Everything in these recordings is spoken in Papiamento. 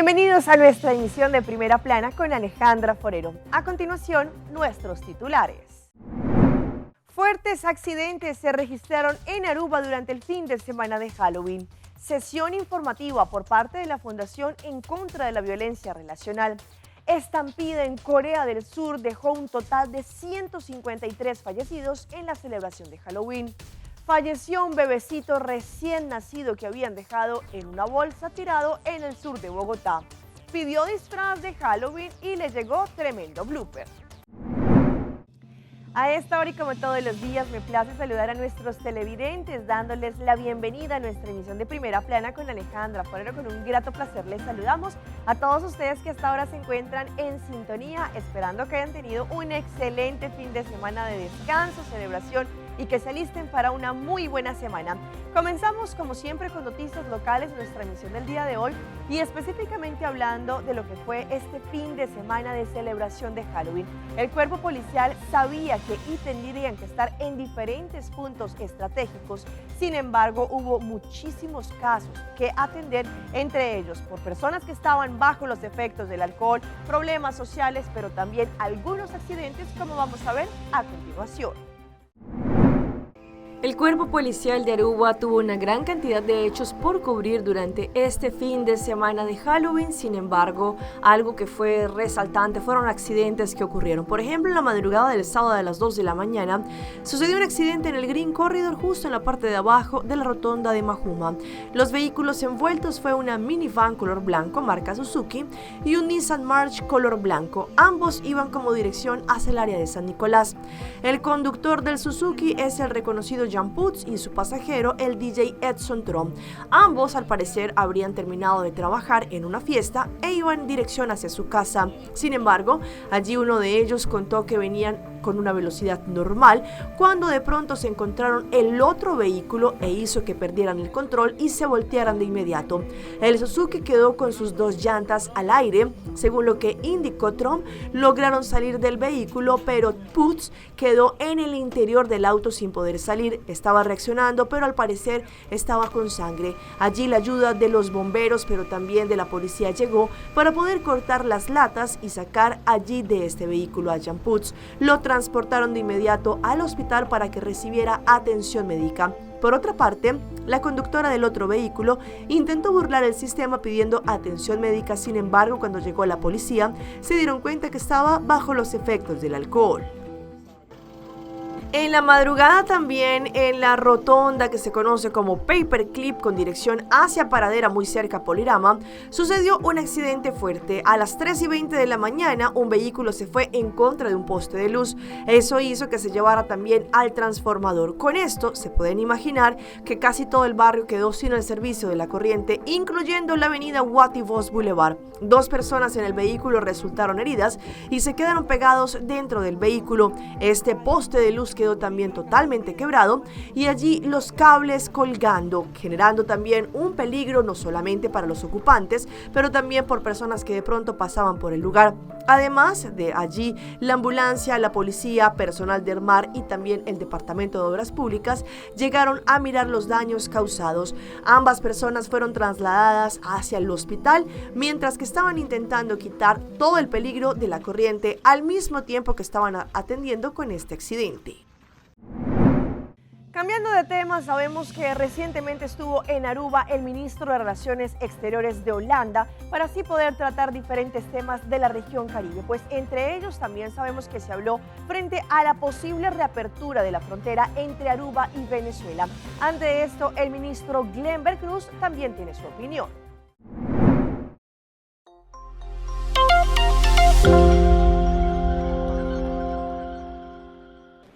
Bienvenidos a nuestra emisión de Primera Plana con Alejandra Forero. A continuación, nuestros titulares. Fuertes accidentes se registraron en Aruba durante el fin de semana de Halloween. Sesión informativa por parte de la Fundación en contra de la Violencia Relacional. Estampida en Corea del Sur dejó un total de 153 fallecidos en la celebración de Halloween. Falleció un bebecito recién nacido que habían dejado en una bolsa tirado en el sur de Bogotá. Pidió disfraz de Halloween y le llegó tremendo blooper. A esta hora y como todos los días me place saludar a nuestros televidentes dándoles la bienvenida a nuestra emisión de Primera Plana con Alejandra Forero. Con un grato placer les saludamos a todos ustedes que hasta ahora se encuentran en sintonía, esperando que hayan tenido un excelente fin de semana de descanso, celebración y que se alisten para una muy buena semana. Comenzamos como siempre con noticias locales nuestra emisión del día de hoy y específicamente hablando de lo que fue este fin de semana de celebración de Halloween. El cuerpo policial sabía que y tendrían que estar en diferentes puntos estratégicos. Sin embargo, hubo muchísimos casos que atender, entre ellos por personas que estaban bajo los efectos del alcohol, problemas sociales, pero también algunos accidentes, como vamos a ver a continuación. El cuerpo policial de Aruba tuvo una gran cantidad de hechos por cubrir durante este fin de semana de Halloween. Sin embargo, algo que fue resaltante fueron accidentes que ocurrieron. Por ejemplo, en la madrugada del sábado a las 2 de la mañana, sucedió un accidente en el Green Corridor justo en la parte de abajo de la rotonda de Mahuma. Los vehículos envueltos fue una minivan color blanco marca Suzuki y un Nissan March color blanco. Ambos iban como dirección hacia el área de San Nicolás. El conductor del Suzuki es el reconocido Jan Putz y su pasajero, el DJ Edson Trump. Ambos, al parecer, habrían terminado de trabajar en una fiesta e iban en dirección hacia su casa. Sin embargo, allí uno de ellos contó que venían con una velocidad normal cuando de pronto se encontraron el otro vehículo e hizo que perdieran el control y se voltearan de inmediato. El Suzuki quedó con sus dos llantas al aire, según lo que indicó Trump, lograron salir del vehículo, pero Putz quedó en el interior del auto sin poder salir. Estaba reaccionando, pero al parecer estaba con sangre. Allí la ayuda de los bomberos, pero también de la policía llegó para poder cortar las latas y sacar allí de este vehículo a Jan Putz. Lo transportaron de inmediato al hospital para que recibiera atención médica. Por otra parte, la conductora del otro vehículo intentó burlar el sistema pidiendo atención médica, sin embargo, cuando llegó la policía, se dieron cuenta que estaba bajo los efectos del alcohol. En la madrugada también en la rotonda que se conoce como Paperclip con dirección hacia Paradera muy cerca a Polirama, sucedió un accidente fuerte. A las 3:20 de la mañana un vehículo se fue en contra de un poste de luz. Eso hizo que se llevara también al transformador. Con esto se pueden imaginar que casi todo el barrio quedó sin el servicio de la corriente, incluyendo la avenida Guatibos Boulevard. Dos personas en el vehículo resultaron heridas y se quedaron pegados dentro del vehículo. Este poste de luz quedó también totalmente quebrado y allí los cables colgando, generando también un peligro no solamente para los ocupantes, pero también por personas que de pronto pasaban por el lugar. Además de allí, la ambulancia, la policía, personal del mar y también el Departamento de Obras Públicas llegaron a mirar los daños causados. Ambas personas fueron trasladadas hacia el hospital mientras que estaban intentando quitar todo el peligro de la corriente al mismo tiempo que estaban atendiendo con este accidente. Cambiando de tema, sabemos que recientemente estuvo en Aruba el ministro de Relaciones Exteriores de Holanda para así poder tratar diferentes temas de la región Caribe. Pues entre ellos también sabemos que se habló frente a la posible reapertura de la frontera entre Aruba y Venezuela. Ante esto, el ministro Glenber Cruz también tiene su opinión.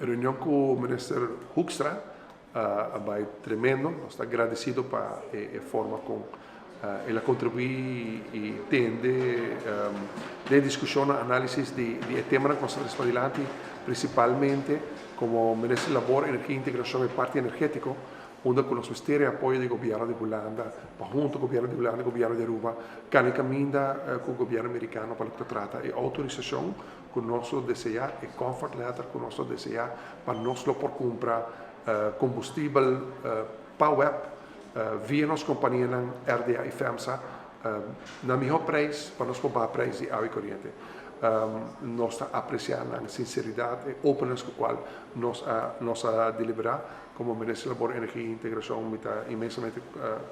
E reunion cu Minister Hoekstra a bay tremendo. Nos ta agradecido pa e forma con el a contribui y tende den discusionnan, analisis di e temanan cu nos ta trece padilanti, principalmente como Minister di Labor, Energia y Integracion e parti energetico. Unda ku nos mester e apoyo di gobièrnu di Hulanda pa huntu gobièrnu di Hulanda i gobièrnu di Aruba kani kaminda ku gobièrnu merikano pa loke ta trata e outorisashon ku nos lo deseá, e comfort letter ku nos lo deseá pa nos lo por kumpra kombustibel pa web via nos kompanianan RDA i FEMSA. Na mihó preis pa nos por baha preis di awa i koriente. Nos ta apresiá nan sinseridat e openness ku kual nos a nos a deliberá. Komo Minister di Labor, Energia i Integrashon mi ta inmensamente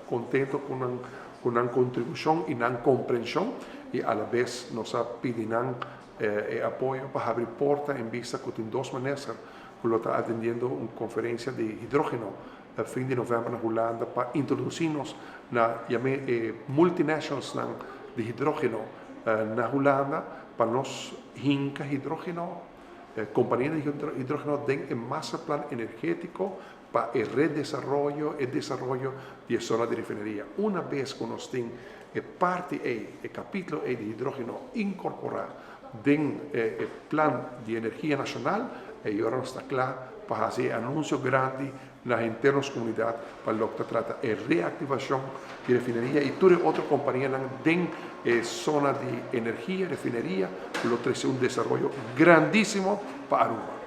kontento ku nan ku nan kontribushon i nan komprenshon i alabes nos a pidi nan e apoyo pa habri porta en bista ku tin dos minister ku lo ta atendiendo un konferensia di hidrógeno fin di novèmber na Hulanda pa introdusí nos na yam'é e multinationalsnan di hidrógeno na Hulanda pa nos hinka hidrógeno, kompania di hidrógeno den e masterplan energétiko pa e redesaroyo, e desaroyo di e zona di refineria. Una bes ku nos tin e parti ei, e kapítulo ei di hidrógeno inkorporá den e plan di energia nashonal, e ora nos ta kla pa hasi e anunsio grandi na henter nos komunidat pa loke ta trata e reaktivashon di refineria i tur e otro kompanianan den e zona di energia, refineria, ku lo trese un desaroyo grandísimo pa Aruba.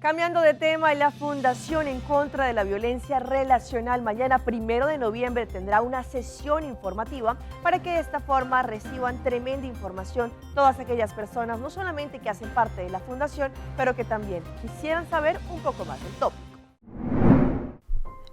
Cambiando de tema, la Fundación en contra de la Violencia Relacional mañana primero de noviembre tendrá una sesión informativa para que de esta forma reciban tremenda información todas aquellas personas, no solamente que hacen parte de la fundación, pero que también quisieran saber un poco más del tópico.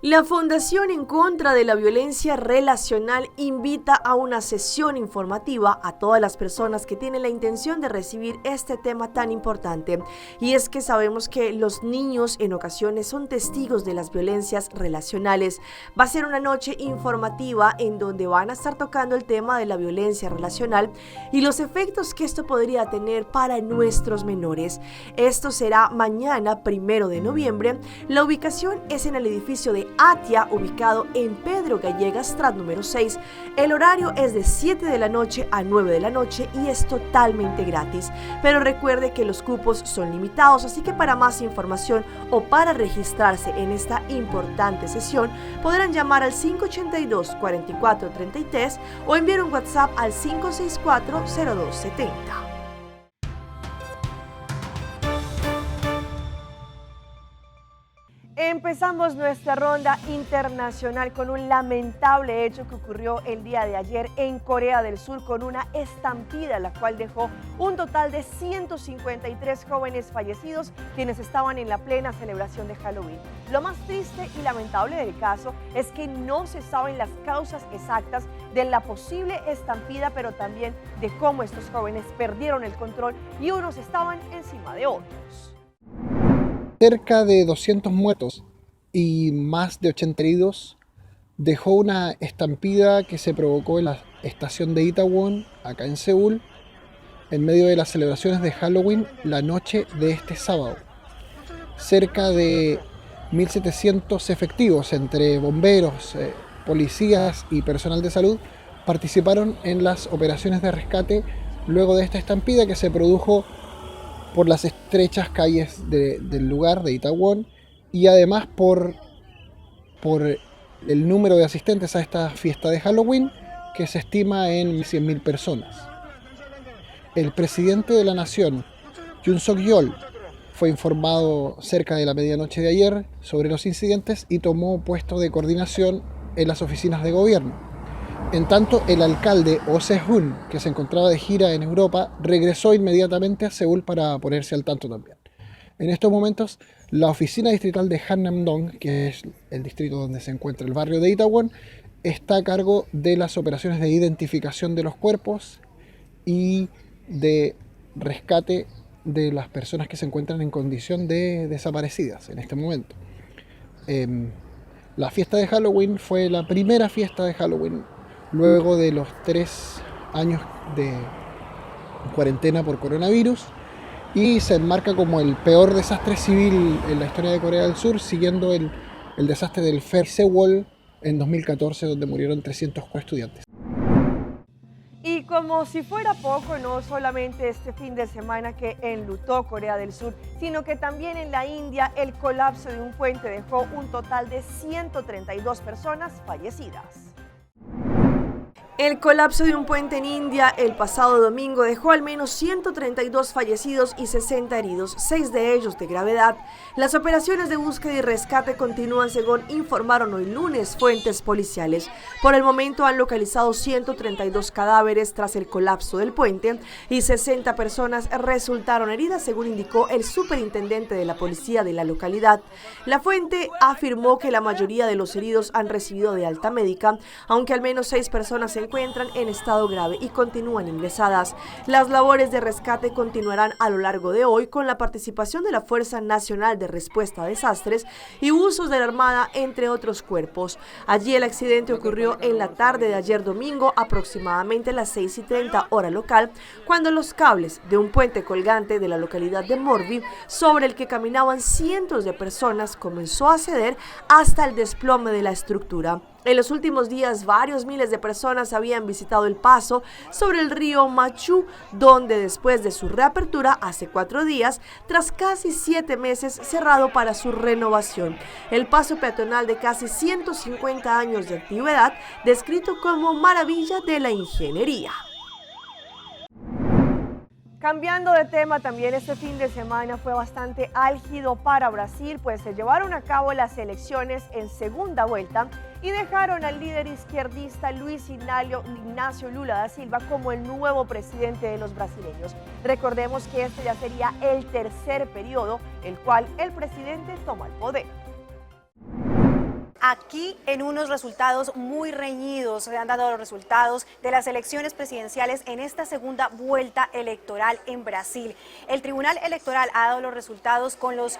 La Fundación en contra de la Violencia Relacional invita a una sesión informativa a todas las personas que tienen la intención de recibir este tema tan importante. Y es que sabemos que los niños en ocasiones son testigos de las violencias relacionales. Va a ser una noche informativa en donde van a estar tocando el tema de la violencia relacional y los efectos que esto podría tener para nuestros menores. Esto será mañana, primero de noviembre. La ubicación es en el edificio de Atia, ubicado en Pedro Gallegas, Strat número 6. El horario es de 7 de la noche a 9 de la noche y es totalmente gratis. Pero recuerde que los cupos son limitados, así que para más información o para registrarse en esta importante sesión, podrán llamar al 582 4433 o enviar un WhatsApp al 564 0270. Empezamos nuestra ronda internacional con un lamentable hecho que ocurrió el día de ayer en Corea del Sur con una estampida, la cual dejó un total de 153 jóvenes fallecidos quienes estaban en la plena celebración de Halloween. Lo más triste y lamentable del caso es que no se saben las causas exactas de la posible estampida, pero también de cómo estos jóvenes perdieron el control y unos estaban encima de otros. Cerca de 200 muertos y más de 80 heridos dejó una estampida que se provocó en la estación de Itaewon, acá en Seúl, en medio de las celebraciones de Halloween la noche de este sábado. Cerca de 1.700 efectivos entre bomberos, eh, policías y personal de salud participaron en las operaciones de rescate luego de esta estampida que se produjo por las estrechas calles del lugar de Itaewon y además por, por el número de asistentes a esta fiesta de Halloween que se estima en 100.000 personas. El presidente de la nación, Yoon Suk-yeol, fue informado cerca de la medianoche de ayer sobre los incidentes y tomó puesto de coordinación en las oficinas de gobierno. En tanto, el alcalde Oh Se-hoon, que se encontraba de gira en Europa, regresó inmediatamente a Seúl para ponerse al tanto también. En estos momentos, la oficina distrital de Hannam-dong, que es el distrito donde se encuentra el barrio de Itaewon, está a cargo de las operaciones de identificación de los cuerpos y de rescate de las personas que se encuentran en condición de desaparecidas en este momento. Em, la fiesta de Halloween fue la primera fiesta de Halloween luego de los tres años de cuarentena por coronavirus y se enmarca como el peor desastre civil en la historia de Corea del Sur, siguiendo el, el desastre del Ferry Sewol en 2014, donde murieron 304 estudiantes. Y como si fuera poco, no solamente este fin de semana que enlutó Corea del Sur, sino que también en la India el colapso de un puente dejó un total de 132 personas fallecidas. El colapso de un puente en India el pasado domingo dejó al menos 132 fallecidos y 60 heridos, seis de ellos de gravedad. Las operaciones de búsqueda y rescate continúan según informaron hoy lunes fuentes policiales. Por el momento han localizado 132 cadáveres tras el colapso del puente y 60 personas resultaron heridas, según indicó el superintendente de la policía de la localidad. La fuente afirmó que la mayoría de los heridos han recibido de alta médica, aunque al menos seis personas se encuentran en estado grave y continúan ingresadas. Las labores de rescate continuarán a lo largo de hoy con la participación de la Fuerza Nacional de Respuesta a Desastres y buzos de la Armada, entre otros cuerpos. Allí el accidente ocurrió en la tarde de ayer domingo, aproximadamente a las 6:30 hora local, cuando los cables de un puente colgante de la localidad de Morbi, sobre el que caminaban cientos de personas, comenzó a ceder hasta el desplome de la estructura. En los últimos días, varios miles de personas habían visitado el paso sobre el río Machú, donde después de su reapertura hace 4 días, tras casi 7 meses cerrado para su renovación. El paso peatonal de casi 150 años de antigüedad, descrito como maravilla de la ingeniería. Cambiando de tema, también este fin de semana fue bastante álgido para Brasil, pues se llevaron a cabo las elecciones en segunda vuelta y dejaron al líder izquierdista Luis Ignacio Lula da Silva como el nuevo presidente de los brasileños. Recordemos que este ya sería el tercer periodo el cual el presidente toma el poder. Aquí en unos resultados muy reñidos se han dado los resultados de las elecciones presidenciales en esta segunda vuelta electoral en Brasil. El Tribunal Electoral ha dado los resultados con los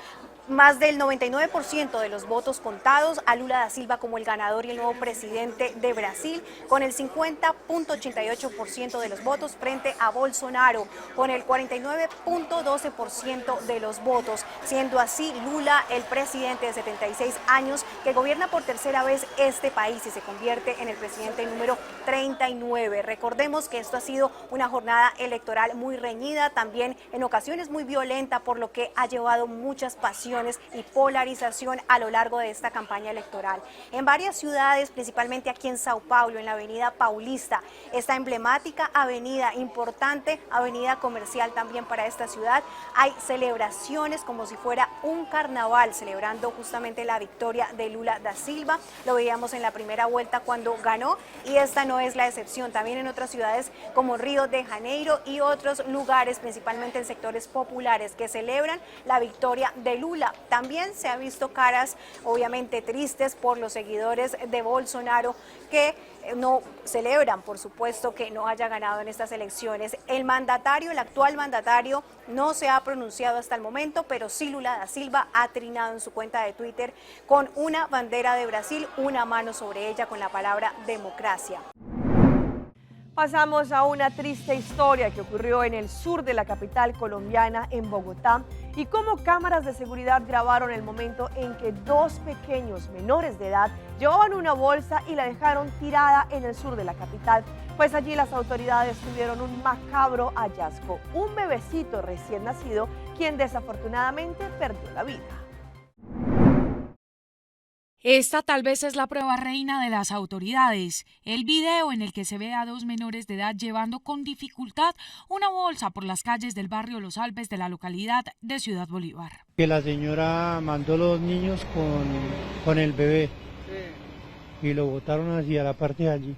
más del 99% de los votos contados a Lula da Silva como el ganador y el nuevo presidente de Brasil, con el 50.88% de los votos frente a Bolsonaro, con el 49.12% de los votos, siendo así Lula el presidente de 76 años que gobierna por tercera vez este país y se convierte en el presidente número 39. Recordemos que esto ha sido una jornada electoral muy reñida, también en ocasiones muy violenta, por lo que ha llevado muchas pasiones y polarización a lo largo de esta campaña electoral. En varias ciudades, principalmente aquí en Sao Paulo, en la avenida Paulista, esta emblemática avenida, importante avenida comercial también para esta ciudad, hay celebraciones como si fuera un carnaval, celebrando justamente la victoria de Lula da Silva. Lo veíamos en la primera vuelta cuando ganó y esta no es la excepción. También en otras ciudades como Río de Janeiro y otros lugares, principalmente en sectores populares, que celebran la victoria de Lula. También se ha visto caras obviamente tristes por los seguidores de Bolsonaro que no celebran, por supuesto, que no haya ganado en estas elecciones. El mandatario, el actual mandatario, no se ha pronunciado hasta el momento, pero sí Lula da Silva ha trinado en su cuenta de Twitter con una bandera de Brasil, una mano sobre ella con la palabra democracia. Pasamos a una triste historia que ocurrió en el sur de la capital colombiana, en Bogotá, y cómo cámaras de seguridad grabaron el momento en que dos pequeños menores de edad llevaban una bolsa y la dejaron tirada en el sur de la capital. Pues allí las autoridades tuvieron un macabro hallazgo, un bebecito recién nacido, quien desafortunadamente perdió la vida. Esta tal vez es la prueba reina de las autoridades, el video en el que se ve a dos menores de edad llevando con dificultad una bolsa por las calles del barrio Los Alpes de la localidad de Ciudad Bolívar. Que la señora mandó los niños con el bebé y lo botaron hacia la parte de allí.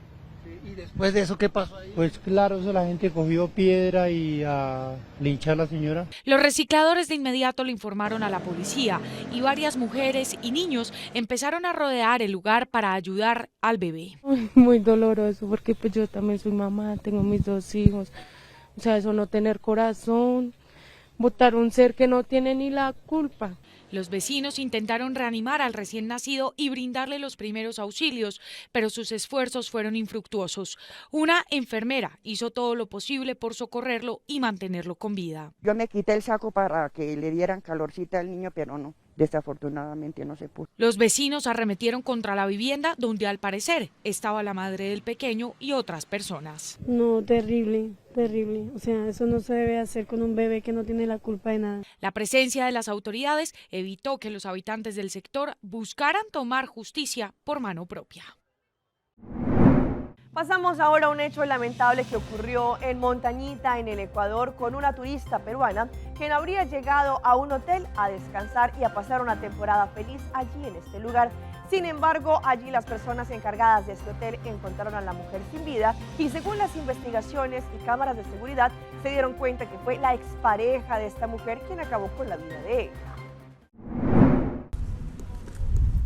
¿Y después de eso qué pasó ahí? Pues claro, eso la gente cogió piedra y a linchar a la señora. Los recicladores de inmediato le informaron a la policía y varias mujeres y niños empezaron a rodear el lugar para ayudar al bebé. Muy doloroso porque, pues, yo también soy mamá, tengo mis dos hijos. O sea, eso no tener corazón, botar un ser que no tiene ni la culpa. Los vecinos intentaron reanimar al recién nacido y brindarle los primeros auxilios, pero sus esfuerzos fueron infructuosos. Una enfermera hizo todo lo posible por socorrerlo y mantenerlo con vida. Yo me quité el saco para que le dieran calorcita al niño, pero no, desafortunadamente no se pudo. Los vecinos arremetieron contra la vivienda donde al parecer estaba la madre del pequeño y otras personas. No, terrible, terrible. O sea, eso no se debe hacer con un bebé que no tiene la culpa de nada. La presencia de las autoridades evitó que los habitantes del sector buscaran tomar justicia por mano propia. Pasamos ahora a un hecho lamentable que ocurrió en Montañita, en el Ecuador, con una turista peruana quien habría llegado a un hotel a descansar y a pasar una temporada feliz allí en este lugar. Sin embargo, allí las personas encargadas de este hotel encontraron a la mujer sin vida y según las investigaciones y cámaras de seguridad se dieron cuenta que fue la expareja de esta mujer quien acabó con la vida de ella.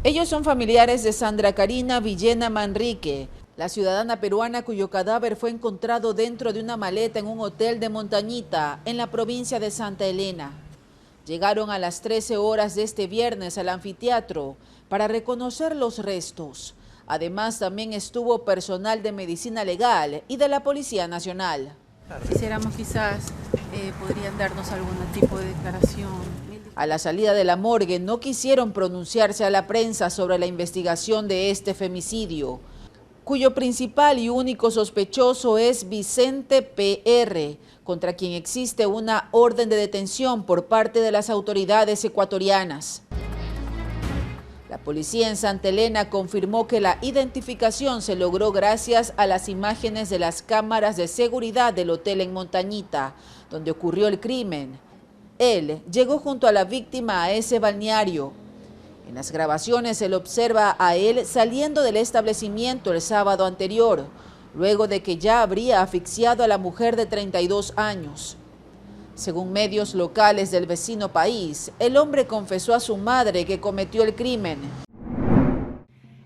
Ellos son familiares de Sandra Karina Villena Manrique, la ciudadana peruana cuyo cadáver fue encontrado dentro de una maleta en un hotel de Montañita, en la provincia de Santa Elena. Llegaron a las 13 horas de este viernes al anfiteatro para reconocer los restos. Además, también estuvo personal de medicina legal y de la Policía Nacional. Quisiéramos quizás, podrían darnos algún tipo de declaración. A la salida de la morgue no quisieron pronunciarse a la prensa sobre la investigación de este femicidio, cuyo principal y único sospechoso es Vicente PR, contra quien existe una orden de detención por parte de las autoridades ecuatorianas. La policía en Santa Elena confirmó que la identificación se logró gracias a las imágenes de las cámaras de seguridad del hotel en Montañita, donde ocurrió el crimen. Él llegó junto a la víctima a ese balneario. En las grabaciones se le observa a él saliendo del establecimiento el sábado anterior, luego de que ya habría asfixiado a la mujer de 32 años. Según medios locales del vecino país, el hombre confesó a su madre que cometió el crimen.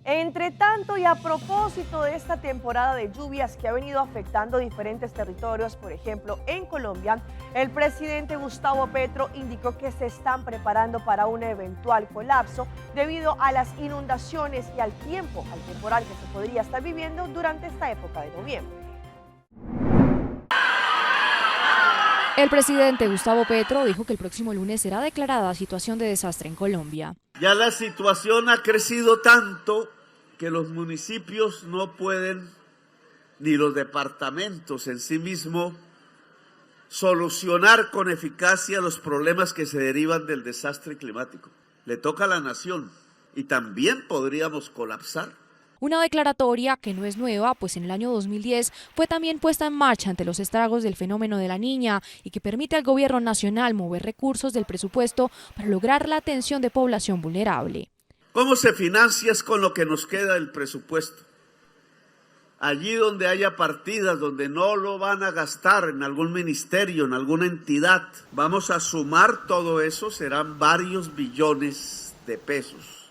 Entre tanto, y a propósito de esta temporada de lluvias que ha venido afectando diferentes territorios, por ejemplo en Colombia, el presidente Gustavo Petro indicó que se están preparando para un eventual colapso debido a las inundaciones y al temporal que se podría estar viviendo durante esta época de noviembre. El presidente Gustavo Petro dijo que el próximo lunes será declarada situación de desastre en Colombia. Ya la situación ha crecido tanto que los municipios no pueden, ni los departamentos en sí mismos, solucionar con eficacia los problemas que se derivan del desastre climático. Le toca a la nación y también podríamos colapsar. Una declaratoria que no es nueva, pues en el año 2010 fue también puesta en marcha ante los estragos del fenómeno de la Niña y que permite al gobierno nacional mover recursos del presupuesto para lograr la atención de población vulnerable. ¿Cómo se financia? Es con lo que nos queda del presupuesto. Allí donde haya partidas, donde no lo van a gastar en algún ministerio, en alguna entidad, vamos a sumar todo eso, serán varios billones de pesos.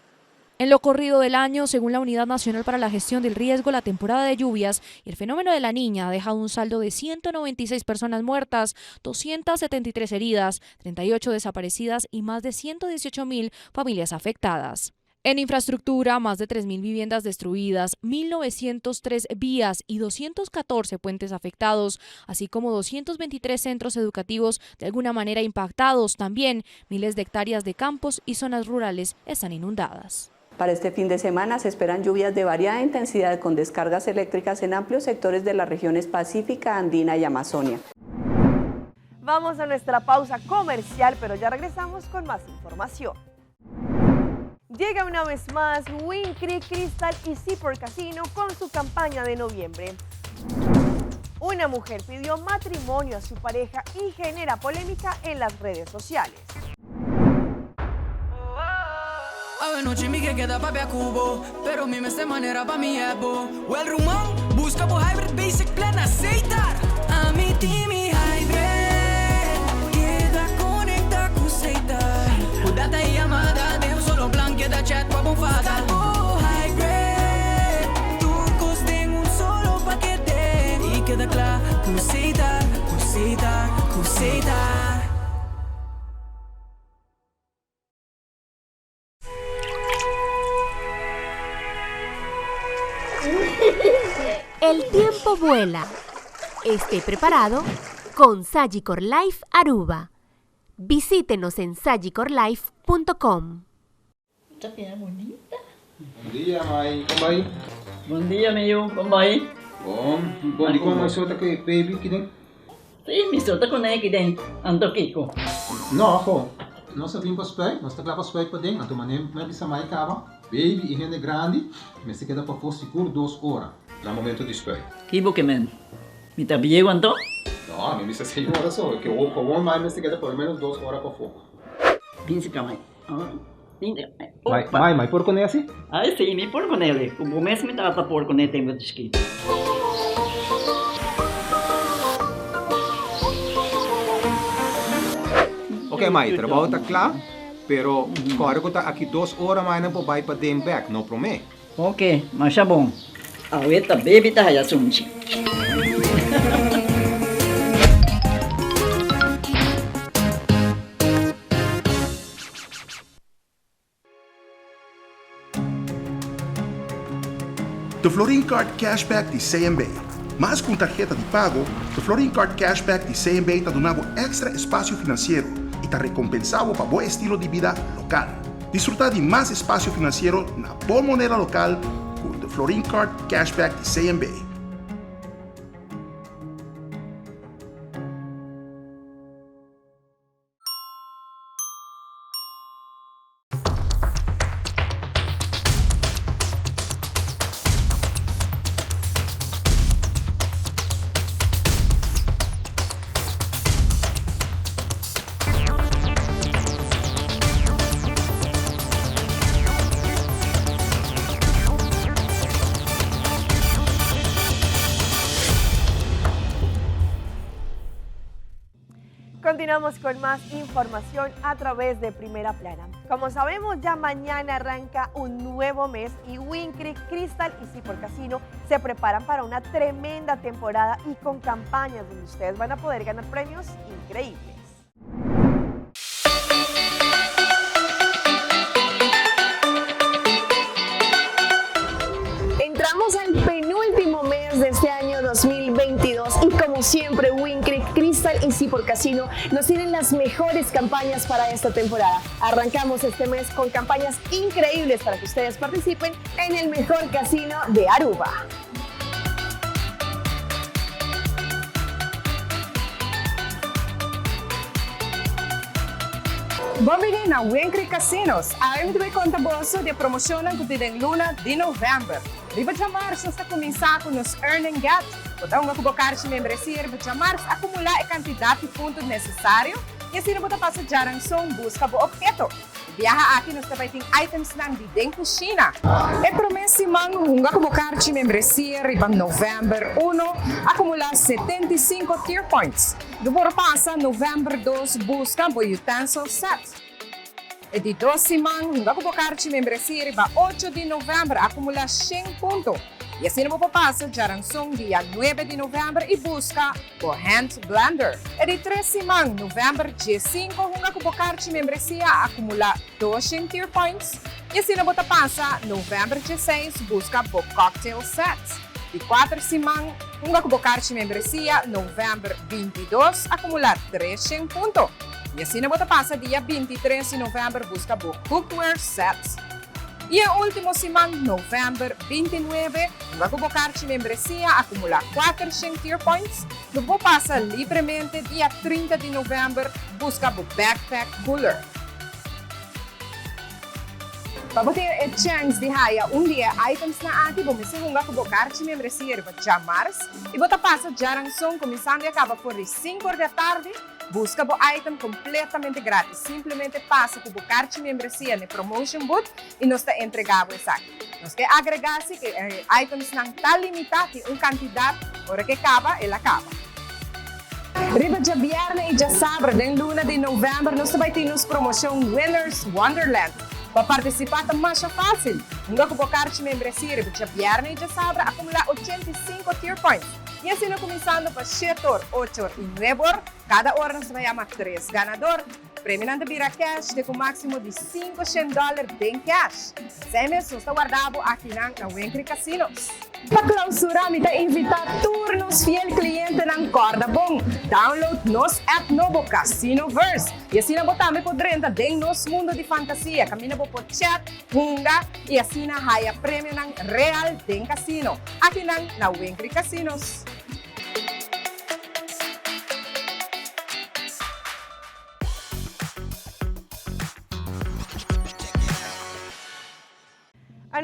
En lo corrido del año, según la Unidad Nacional para la Gestión del Riesgo, la temporada de lluvias y el fenómeno de la Niña ha dejado un saldo de 196 personas muertas, 273 heridas, 38 desaparecidas y más de 118.000 familias afectadas. En infraestructura, más de 3.000 viviendas destruidas, 1.903 vías y 214 puentes afectados, así como 223 centros educativos de alguna manera impactados. También miles de hectáreas de campos y zonas rurales están inundadas. Para este fin de semana se esperan lluvias de variada intensidad con descargas eléctricas en amplios sectores de las regiones Pacífica, Andina y Amazonia. Vamos a nuestra pausa comercial, pero ya regresamos con más información. Llega una vez más Wind Creek Crystal y Seaport Casino con su campaña de noviembre. Una mujer pidió matrimonio a su pareja y genera polémica en las redes sociales. Anochi mi ke keda papia cu bo, pero mi mester manera pa mi ebo. Well, ruman, busca bo hybrid basic plan na Setar. Ami tin mi hybrid, keda conecta cu Setar. Cu data y yamada, den un solo plan, keda chat pa bo fada. Busca hybrid, tur cos den un solo pakete. Y keda cla, cu Setar, cu Setar, cu Setar. El tiempo vuela. Esté preparado con Sagicor Life Aruba. Visítenos en sagicorlife punto com. Esta piedra bonita. Bon dia, mai. Con bai? Bon dia, mi yu. Con bai? Bon. Bon, di con mai sota cu e baby kiden? Sí, mi sota con e kiden. Anto kico? No, jo. Nos a bin pa spuit. Nos ta cla pa spuit paden. Anto mané mi a bisa mai caba. Baby i hende grandi mester keda pafó sigur dos ora na momento di spuit. Ki bo ke men? Mi ta bieu anto? No, mi bisa seis ora so. Ke gewoon mai mester keda por lo menos dos ora pafó. Binse ka mai. Mai, mai, mai por kuné asi? Ai si, mi por kuné li. Ku bo mes mi tata por kuné tempu di chikitu. Ok mai, trabou ta kla, pero kòrda ku ta aki dos ora mai nan por bai paden bèk, no promé. Ok, masha bon. Awe ta baby ta haya sunchi. The Florin Card Cashback di CMB. Mas ku un tarheta di pago, The Florin Card Cashback di CMB ta duna bo èkstra espasio finansiero i ta rekompensá bo pa bo estilo di bida lokal. Disfrutá di mas espasio finansiero na bo moneda lokal ku The Florin Card Cashback di CMB. Continuamos con más información a través de Primera Plana. Como sabemos, ya mañana arranca un nuevo mes y Wincreek, Crystal y Cipor Casino se preparan para una tremenda temporada y con campañas donde ustedes van a poder ganar premios increíbles. Entramos al penúltimo mes de este año 2022 y como siempre Wincreek, Crystal y Cipor Casino nos tienen las mejores campañas para esta temporada. Arrancamos este mes con campañas increíbles para que ustedes participen en el mejor casino de Aruba. Bon bini na Wincreek Casinos. Awe mi ta bay conta boso di e promocionnan cu tin den luna di november. Riba djamars nos ta cuminsa cu nos Earn and Get. Bo ta hunga cu bo carchi membresia riba djamars acumula e cantidad di punto necesario y asina bo ta pasa djaranson busca bo obheto. E biaha aki nos ta bai tin itemsnan di den kushina. E promé siman hunga ku bo karchi membresia riba novèmber uno akumulá 75 tier points. Bo por pasa novèmber dos buska bo utensil set. E di dos siman hunga ku bo karchi membresia riba ocho di novèmber akumulá shen punto. I asina bo por pasa djaranson dia nuebe di novèmber i buska bo hand blender. E di tres siman, novèmber diesinko, hunga ku bo karchi membresia a akumulá doshen tier points i asina bo ta pasa novèmber dieseis buska bo cocktail set. Di kuater siman, hunga ku bo karchi membresia novèmber bintidos akumulá treshen punto i asina bo ta pasa dia bintitres di novèmber buska bo cookware set. I e ultimo siman, novèmber 29, unda ku bo karchi membresia akumulá kuatershen tier points, lo bo pasa libremente dia 30 di novèmber buska bo backpack cooler. Pa bo tin e chèns di haya un di e itemsnan aki, bo mester hunga ku bo karchi membresia riba djamars i bo ta pasa djaranson kuminsando i a kaba for di sinku or di atardi. Buska bo item kompletamente gratis. Simplemente pasa ku bo karchi membresia n'e promotion booth i nos ta entregá bo esaki. Nos ke agregá si ku e itemsnan ta limitá, tin un kantidat, ora ku e kaba, el a kaba. Riba djabièrnè i djasabra den luna di novèmber nos ta bai tin nos promoshon Winners Wonderland. Pa partisipá ta masha fásil. Hunga ku bo karchi membresia riba djabièrnè i djasabra akumulá 85 tier points. I asina kuminsando pa shete or, ocho or i nuebe or, kada ora nos ta bai yama tres ganador. Premionan ta bira cash te ku máksimo di sinku shen dòler den cash. Esei mes nos ta warda bo akinan na Winkri Casinos. Pa klausurá mi ta invitá tur nos fiel klientenan kòrda bon, download nos app nobo Casinoverse i asina bo tambe por drenta den nos mundo di fantasia kaminda bo por chat, Hunga y asina haya premionan real den casino, akinan na Winkri Casinos.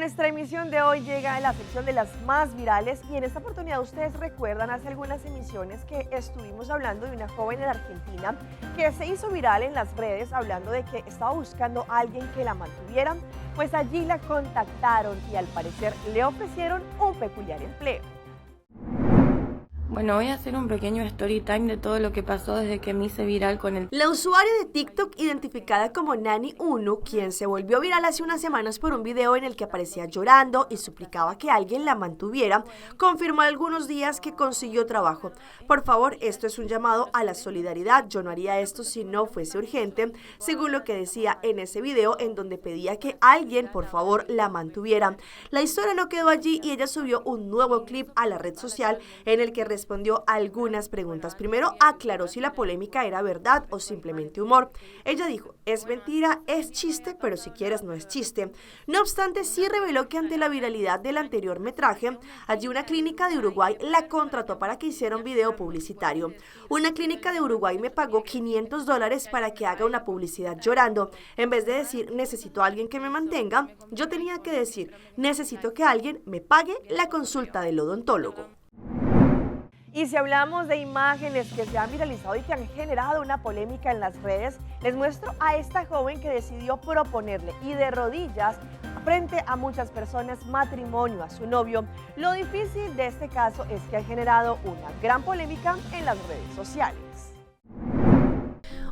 nuestra emisión de hoy llega la sección de las más virales y en esta oportunidad ustedes recuerdan hace algunas emisiones que estuvimos hablando de una joven en Argentina que se hizo viral en las redes hablando de que estaba buscando a alguien que la mantuviera, pues allí la contactaron y al parecer le ofrecieron un peculiar empleo. Bueno, voy a hacer un pequeño story time de todo lo que pasó desde que me hice viral con el... La usuaria de TikTok identificada como Nani1, quien se volvió viral hace unas semanas por un video en el que aparecía llorando y suplicaba que alguien la mantuviera, confirmó algunos días que consiguió trabajo. Por favor, esto es un llamado a la solidaridad. Yo no haría esto si no fuese urgente, según lo que decía en ese video en donde pedía que alguien, por favor, la mantuviera. La historia no quedó allí y ella subió un nuevo clip a la red social en el que respondió algunas preguntas. Primero, aclaró si la polémica era verdad o simplemente humor. Ella dijo, es mentira, es chiste, pero si quieres no es chiste. No obstante, sí reveló que ante la viralidad del anterior metraje, allí una clínica de Uruguay la contrató para que hiciera un video publicitario. Una clínica de Uruguay me pagó 500 dólares para que haga una publicidad llorando. En vez de decir, necesito a alguien que me mantenga, yo tenía que decir, necesito que alguien me pague la consulta del odontólogo. Y si hablamos de imágenes que se han viralizado y que han generado una polémica en las redes, les muestro a esta joven que decidió proponerle y de rodillas frente a muchas personas matrimonio a su novio. Lo difícil de este caso es que ha generado una gran polémica en las redes sociales.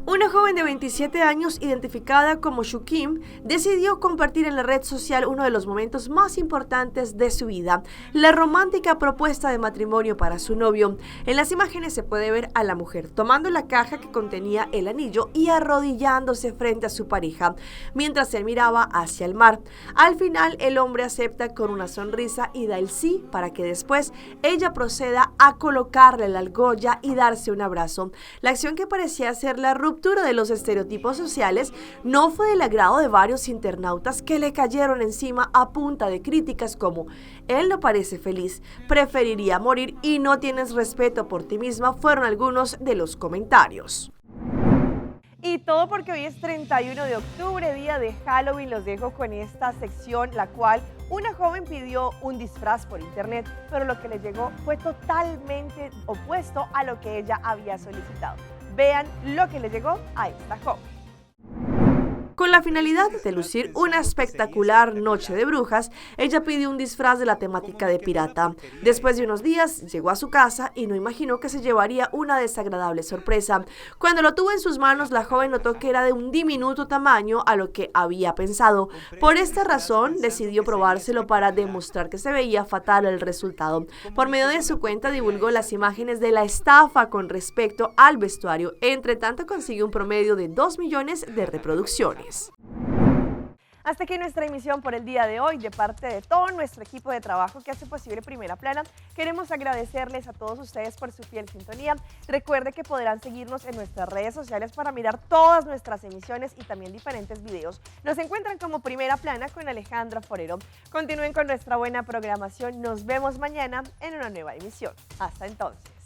Una joven de 27 años, identificada como Shukim, decidió compartir en la red social uno de los momentos más importantes de su vida, la romántica propuesta de matrimonio para su novio. En las imágenes se puede ver a la mujer tomando la caja que contenía el anillo y arrodillándose frente a su pareja, mientras él miraba hacia el mar. Al final, el hombre acepta con una sonrisa y da el sí para que después ella proceda a colocarle la argolla y darse un abrazo. La acción que parecía ser la ruptura de los estereotipos sociales no fue del agrado de varios internautas que le cayeron encima a punta de críticas como él no parece feliz, preferiría morir y no tienes respeto por ti misma, fueron algunos de los comentarios. Y todo porque hoy es 31 de octubre, día de Halloween, los dejo con esta sección, la cual una joven pidió un disfraz por internet, pero lo que le llegó fue totalmente opuesto a lo que ella había solicitado. Vean lo que le llegó a esta joven. Con la finalidad de lucir una espectacular noche de brujas, ella pidió un disfraz de la temática de pirata. Después de unos días, llegó a su casa y no imaginó que se llevaría una desagradable sorpresa. Cuando lo tuvo en sus manos, la joven notó que era de un diminuto tamaño a lo que había pensado. Por esta razón, decidió probárselo para demostrar que se veía fatal el resultado. Por medio de su cuenta, divulgó las imágenes de la estafa con respecto al vestuario. Entre tanto, consiguió un promedio de 2 millones de reproducciones. Hasta aquí nuestra emisión por el día de hoy. De parte de todo nuestro equipo de trabajo que hace posible Primera Plana, queremos agradecerles a todos ustedes por su fiel sintonía. Recuerde que podrán seguirnos en nuestras redes sociales para mirar todas nuestras emisiones y también diferentes videos. Nos encuentran como Primera Plana con Alejandra Forero. Continúen con nuestra buena programación. Nos vemos mañana en una nueva emisión. Hasta entonces.